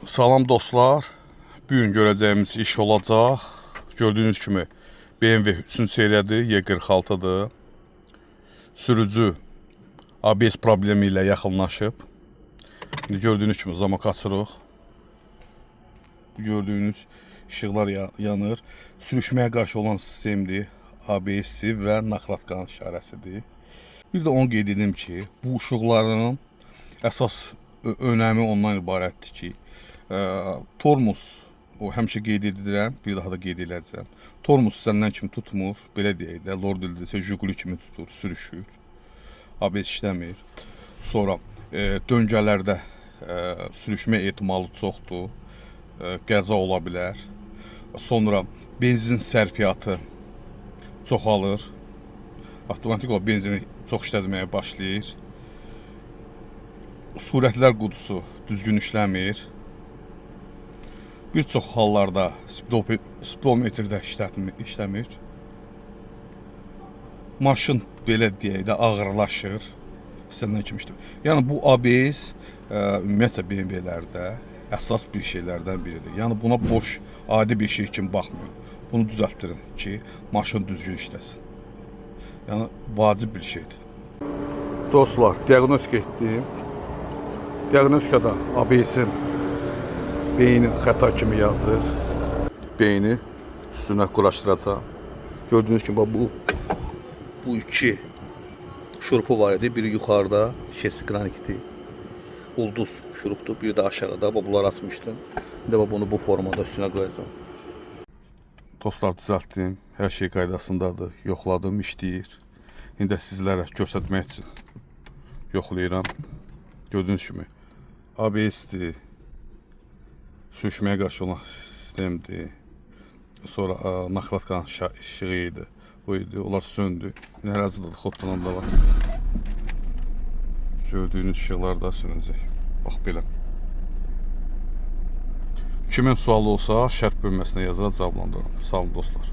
Salam dostlar. Bu gün görəcəyimiz iş olacaq. Gördüyünüz kimi BMW 3-cü seriyadır, E46-dır. Sürücü ABS problemi ilə yaxınlaşıb. İndi gördüyünüz kimi zamok açırıq. Bu gördüyünüz işıqlar yanır. Sürüşməyə qarşı olan sistemdir. ABS-i və nakladkanın işarəsidir. Bir də onu qeyd edim ki, bu işıqların əsas önəmi ondan ibarətdir ki, tormuz, o həmişə qeyd edirəm, bir daha da qeyd eləyəcəm. Tormuz istənilən kimi tutmur, belə deyək də, lor dildə desə Jiguli kimi tutur, sürüşür. ABS işləmir. Sonra döngələrdə sürüşmə ehtimalı çoxdur. Qəza ola bilər. Sonra benzin sərfiyyatı çoxalır. Avtomatik olaraq benzini çox işlətməyə başlayır. Sürətlər qutusu düzgün işləmir. Bir çox hallarda spidometrdə işləmir. Maşın belə deyək də ağırlaşır. İstənilən kimi işləmir. Yəni bu ABS ümumiyyətcə BMW-lərdə əsas bir şeylərdən biridir. Yəni buna boş, adi bir şey kimi baxmayın. Bunu düzəltdirin ki, maşın düzgün işləsin. Yəni vacib bir şeydir. Dostlar, diaqnostika etdim. Diaqnostikada ABS-in beynin xəta kimi yazır. Beyni üstünə quraşdıracağam. Gördüyünüz kimi bax bu iki şurupu var idi. Biri yuxarıda şestigranitdi. Ulduz şurupdur. Biri də aşağıda. Bax bunları açmışdım. İndi bax bunu bu formada üstünə qoyacağam. Dostlar, düzəltdim. Hər şey qaydasındadır. Yoxladım, işləyir. İndi də sizlərə göstərmək üçün yoxlayıram. Gördüyünüz kimi ABS-dir. Sürüşməyə qarşı olan sistemdir. Sonra nakladkanın işığı idi. Bu idi. Onlar söndü. İndi hələ hazırda xodlanan da var. Gördüyünüz işıqlar da sönəcək. Bax belə. Kimin sualı olsa şərh bölməsinə yazaraq cavablandırıram. Sağ olun dostlar.